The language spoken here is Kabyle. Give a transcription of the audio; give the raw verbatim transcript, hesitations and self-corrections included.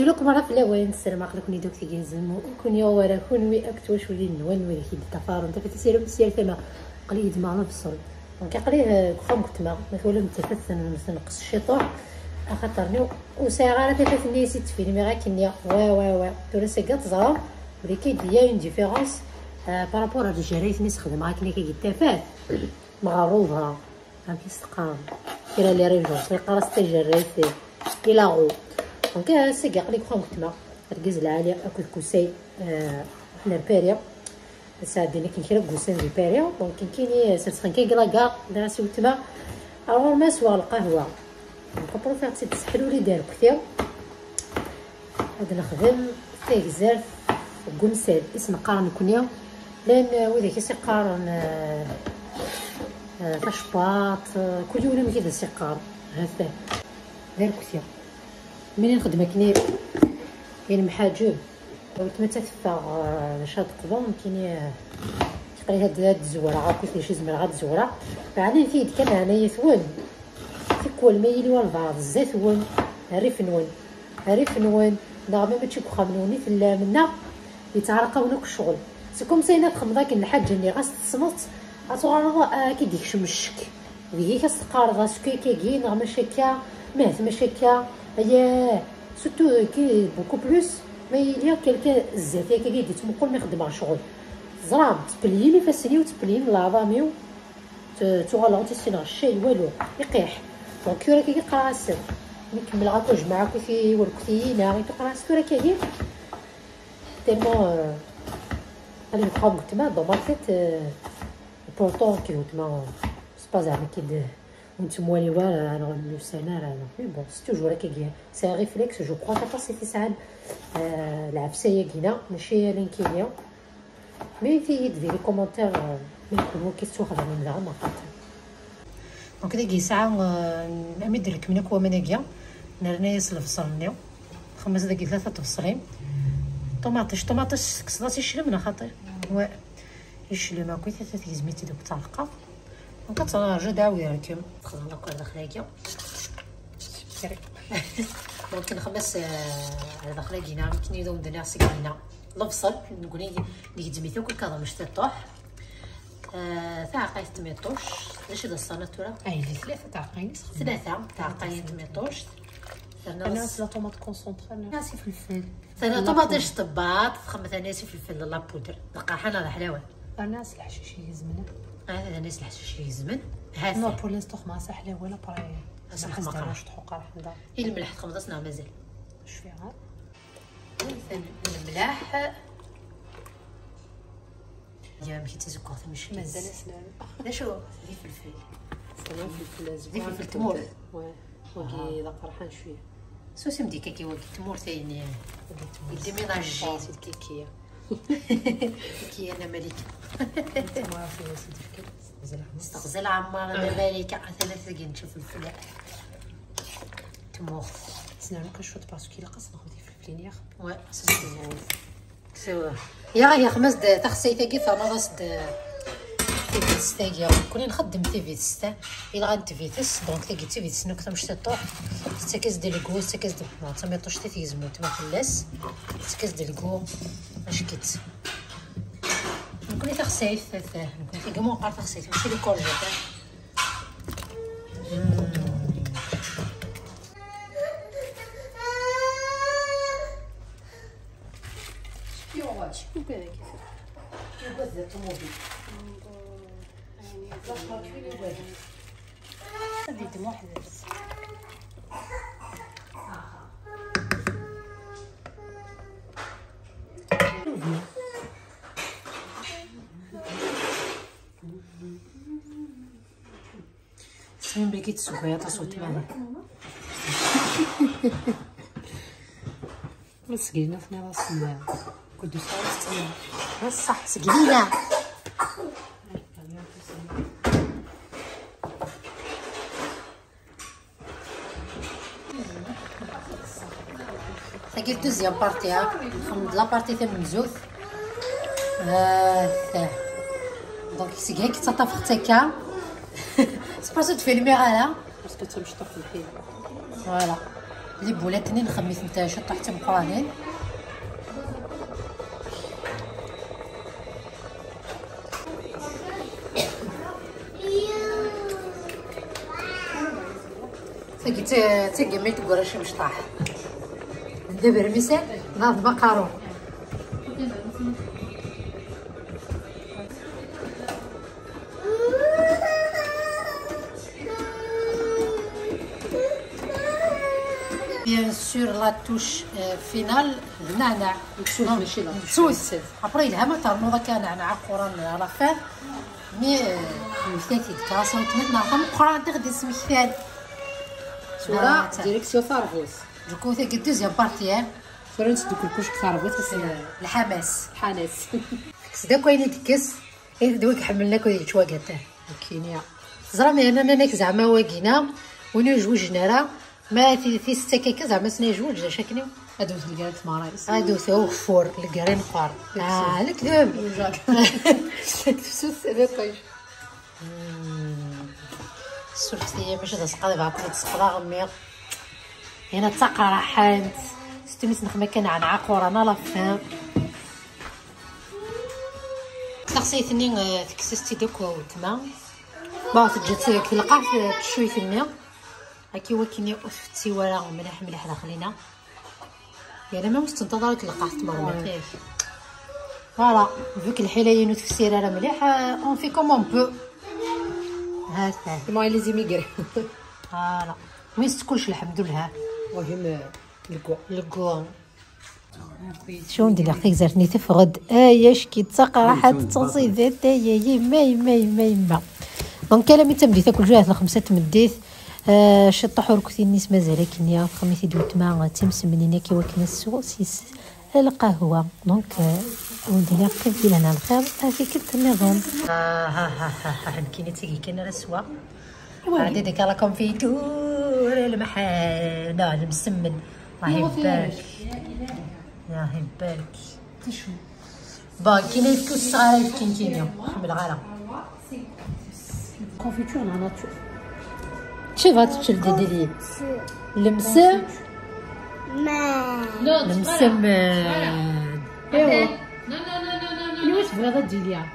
Llukum ara fell-awen, ssarameɣ aql-iken-id akk tgerrzem, ur ken-yuɣ wara kunwi akked twaculin-nwen, wid i k-id-ṭṭafaren tafat asirem s yal tama. Aql-iyi d Meɛna Bṣel. Donc aql-i, eh, deg uxxam n gma, ma twalam tafat ten-, tenqes ciṭuḥ, axaṭer-nni ur sɛiɣ ara tafat-nni i s-id-ttfilmiɣ akkenni. Wa, wa, wa. Tura s-agi ad teẓrem, ula kan il y a une différence, eh, par rapport ar tjerrayt-nni s-xedmeɣ akken akka deg tafat. Mɣerruba, amek i s-teqqarem? Kra les régions, yeqqar-as tajerrayt, ilaɣu. Donc, ass-agi aql-i deg uxxam n gma, argaz lɛali akked Kusay, eh, ḥna ar Paris. Sɛeddin akken kra n wussan di Paris, donc nekkini serseɣ-ten kan deg la gare, ddiɣ-as i weltma. Ar ɣur-m ad sweɣ lqahwa. Donc, apṛufiɣ-tt-id tesseḥluli-d arekti. Ad nexdem tagzart deg umsal, i s-neqqar nekni. Llan, eh, widak i s-iqqaren, eh, eh, tacebbaṭ, eh, kul yiwen amek i d as-iqqar. Ha-t-an. D arekti. Mi nxeddem akken i, i nemḥaǧeb, weltma teffeɣ, eh, d acu ad teqḍu, nekkini, eh, qrib ad, ad zewreɣ akk, d acu i zemreɣ ad zewreɣ. Ɛni tiyid kan ɛnayat-wen, tikwal ma yili walbeɛḍ zdat-wen, rrif-nwen, rrif-nwen, neɣ ma mačči deg uxxam-nwen i tellam, neɣ yettɛerriq-awen akk ccɣel. C'est comme ça, ayen ad txedmeḍ akken lḥaǧa-nni, ɣas tessneḍ-tt, ad tuɣaleḍ, eh, ad k-id-ikcem ccek. Deg-k ad s-teqqareḍ askay-agi neɣ maca akka, mehat maca akka, aya, surtout ki beaucoup plus ma yili quelqu'un zdat-i akka i d-ittmuqul mi xeddmeɣ ccɣel. Teẓram, ttpelyin ifassen-iw, ttpelyin leɛḍam-iw, t-, ttuɣaleɣ ur tt-issineɣ ccay walu, iqiḥ. Donc tura akka qqareɣ-asen, mi kemmleɣ akk jemɛeɣ akk tiwerktiyin-a, i qqareɣ-as tura akka, tellement, euh, aql-i deg uxxam n gma, dans ma tête, euh, pourtant, ki weltma, c'est pas زعما كي د-، ur nettemwali wara, neɣ ur nussan ara, neɣ, mais bon, c'est toujours akkagi. C'est un réflexe, je crois, aṭas i t-yesɛan, euh, lɛefsa-yagi-na, mačči ala nekkini. Mais tiyid di les commentaires, euh, ma kunwi ki tettwaxdamen daɣen, neɣ xaṭi. Donc, dagi yesɛa, euh, ami d-rekmen akk waman-agi, nerna-yas lebṣel-nni. Xemmes dagi tlata tebṣlin. Ṭumaṭic, ṭumaṭic tekkseḍ-as iclem, neɣ xaṭi? Ouais. Iclem akk, i tata tgezmit-id akk d tareqqaqt. Donc, ad terǧu ad ɛawdeɣ-kem. Txedmeḍ akk ar daxel-agi. Kri. Donc, nxemmes, euh, ar daxel-agi, neɣ akken i d-awen-d-nniɣ seg dinna. Lebṣel, nekkni ngezzem-it akk, ikkaḍ mec tiṭuḥ. Euh, taɛeqqayt n tmiṭuct. D acu i d aṣṣan-a tura? Ay, yella tlata taɛeqqayin i sxedmeɣ. Tlata taɛeqqayin n tmiṭuct. Terna terna s la tomate concentrée, terna s ifelfel. Terna la ṭumaṭic poudre. Tebbaḍ, txemmet terna s ifelfel la poudre. D lqerḥan neɣ d aḥlawan? Terna s leḥcic igezmen. Ah, terna s leḥcic igezmen. Ha-t. Non, pour l'instant, xemmeɣ-as aḥlawan, après. As nxemmeɣ. Ḥaǧa ara cṭuḥ uqerḥan da. I lmelḥ txemmeḍ-as neɣ mazal? Cfiɣ. Lemlaḥ. Ya, amek i d tazeggaɣt ameckas. Mazal ass-a. D acu? D ifelfel. Sɛiɣ ifelfel azeggaɣ. D ifelfel tmurt. Ouais. Wagi d aqerḥan cwiya. Susim di kaki wagi tmurt ayen. Wagi tmurt. Yeddi ménage. Ah, c'est le kiki. Kiki, ana Malika. Tmurt, c'est le kiki. Steɣzel Ɛemmar, ana Malika. Atan tagi nečč ifelfel. Tmurt. Ttnerni kan cwiṭ parce que ilaq ad s-nexdem ifelfel. Liniya. Ouais, c'est ça. Siwa. Ya, ya, xmas d taxsayt-agi, ternuḍ-as-d tivitest-agi. Kuni nxeddem tivitest, ilɣa n tivitest, donc tagi d tivitest n akk tamectiṭuḥt, tettak-as-d lgu, tettak-as-d, bon, d tamiṭuct i tgezmut ma fell-as, tettak-as-d lgu, ack-itt. Nekni taxsayt, ta, ta, nekni tagi ma nqqar taxsayt, mačči les courgettes, ah. Yuɣal, cku kan akka. Yugad d ṭumubil. Ẓer ṭumubil yugad. Ad yeddem weḥd-s. Tesɛim belli tessewway aṭas weltma-m. Ma tseglina tenniḍ-asen kudu sɛa tettnam. D ṣṣeḥ, seglina. Tagi d deuxième partie, ha. Nxeddem-d la partie tamenzut. Ah, ta. Donc, seg-a i yettaṭṭaf akka. C'est pas ça, tfilmiḍ ara. Parce que d tamecṭuḥt lḥila. Voilà. Les boulettes-nni nxemmem-itent ciṭuḥ d timeqranin. Tagi d ta-, d tagammilt n warrac imecṭaḥ. D abermisal neɣ d maqaru? Bien sûr, la touche, euh, finale, d nneɛneɛ. Nsut, mačči la touche. Nsut. Après, yelha ma ternuḍ akka nneɛneɛ aquran à la fin. Mais, euh, mmektat-id kraḍ centimetres neɣ tameqqrant i ɣ-d-ismektan. Tura, ah, ta- direction tarbut. Du coup, tagi d deuxième partie, hein. Tura netteddu kulci deg tarbut, ass-a. Euh, lḥamas. Lḥanas. Tekkes-d akk ayen i d-tekkes. Ih, d wid iḥemmlen akk ad yečč wagata. Nekkini. Teẓram yerna nnan-ak zeɛma wagina, win ur yejwijen ara, ma ti-, tis setta akka zeɛma s-, yejweǧ d acu akken-iw? Ad wet lgara n tmeɣra-is. Ad wet ugeffur, lgara ineqqer. Lekdeb. Ah, lekdeb. Tefsut d iṭij. Hmm. Surfet-iyi, mačči d aseqqaḍ, bɣa ad ken-id-seqqḍeɣ, mmi. Yerna d taqraḥant. Settut mi tt-nexdem akka, nneɛneɛ aquran à la fin. Taxsayt-nni, eh, tekkes-as-tt-id akk weltma. Bon, teǧǧa-tt deg telqaɛt, eh, teccuyt-nni. Akka i wakken ur tfetti wara mliḥ, mliḥ daxel-ina. Yerna ma ur tettenṭaḍ ara deg telqaɛt tmermiṭ. Ouais. Voilà, vu que lḥila-inu ur tefsir ara mliḥ, eh, on fait comme on peut. Ha-t-a. Comment les immigrés. Voilà. Mais c'est cool, الحمد لله. المهم، eh, le goût. Le goût. Cun deg tegzert-nni teffeɣ-d, ay acki d taqraḥant d taẓidat, ay, ay, yemma, yemma, yemma, yemma. Donc, alammi d tameddit akk lǧuhat lxemsa n tmeddit, eh, ciṭṭaḥ ur ktin-is mazal akkenni, txemmit-id weltma d timsemnin akka i wakken ad tessew s-, s-, lqahwa. Donc, eh, ur d-iniɣ qim di lehna lxir, ad tikkelt nniḍen. Ah, ha, ha, ha, ha, nekkini d tagi kan ara sweɣ. Iwa. Ɛad ad d-ikaɣ la confiture, lemḥan, ah, lemsemmen. الله يبارك. الله يبارك. Bon, كاين اللي يفكو الصغار يفكين كينيا. الحمد لله غالا. Confiture la nature. شوف هاد الشل ديدي. لمسم. ما. لمسم. ايوا. Non, non, non, non, non, non. اللي واش بغيضة ديليا.